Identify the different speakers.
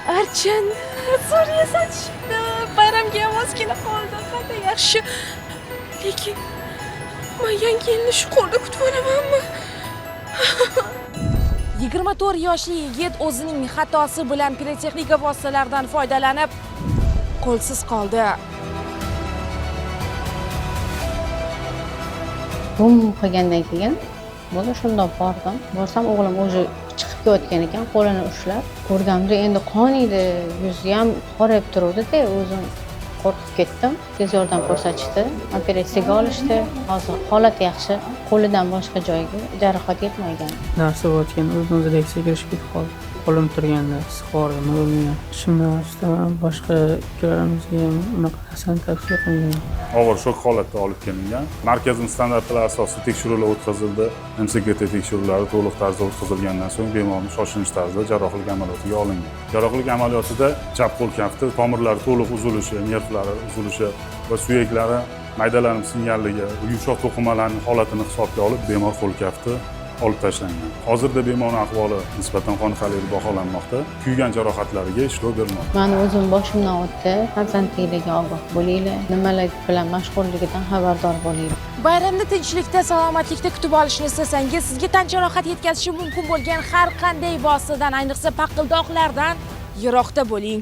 Speaker 1: Archin zo'r yasatishibdi. Bayramga ham ozgina qoldi. Qanday yaxshi. Lekin man yangi yilni shu qo'lda kutib olamanmi? 24 yoshli yigit o'zining xatosi bilan pirotexnika vositalaridan foydalanib qo'lsiz qoldi.
Speaker 2: Bum qilgandan keyin bo'ldi, shundoq bordim. Borsam, o'g'lim уже chiqib kelayotgan ekan, qo'lini ushlab. Ko'rganimda endi qon edi, yuzi ham qorayib turuvdi-da, o'zim qo'rqib ketdim. Tez yordam ko'rsatishdi, operatsiyaga olishdi. Hozir holati yaxshi, qo'lidan boshqa joyiga jarohat yetmagan.
Speaker 3: Narsa bo'layotgan, o'zini o'zi reaksiyaga kirishib ketib qoldi. Qo'lim turganda sig'ordi, nima bilmayman. Shundan istaman, boshqa ukalarimizga ham unaqa narsani tavsiya qilmayman.
Speaker 4: Og'ir shok holatda olib kelingan. Markazimiz standartlari asosida tekshiruvlar o'tkazildi. MSKT tekshiruvlari to'liq tarzda o'tkazilgandan so'ng bemorni shoshilinch tarzda jarrohlik amaliyotiga olingan. Jarrohlik amaliyotida chap qo'l kafti tomirlari to'liq uzilishi, nervlari uzilishi va suyaklari maydalanib singanligi, yumshoq to'qimalarning holatini hisobga olib bemor qo'l kafti olib tashlangan. Hozirda bemorning ahvoli nisbatan qoniqarli deb baholanmoqda. Kuygan jarohatlariga ishlov berilmoqda.
Speaker 2: Mani o'zim boshimdan o'tdi. Farzandligiga ogoh bo'linglar, nimalar bilan mashg'ulligidan xabardor bo'linglar.
Speaker 1: Bayramni tinchlikda, salomatlikda kutib olishni istasangiz, sizga tan jarohati yetkazishi mumkin bo'lgan har qanday vositadan, ayniqsa paqildoqlardan yiroqda bo'ling.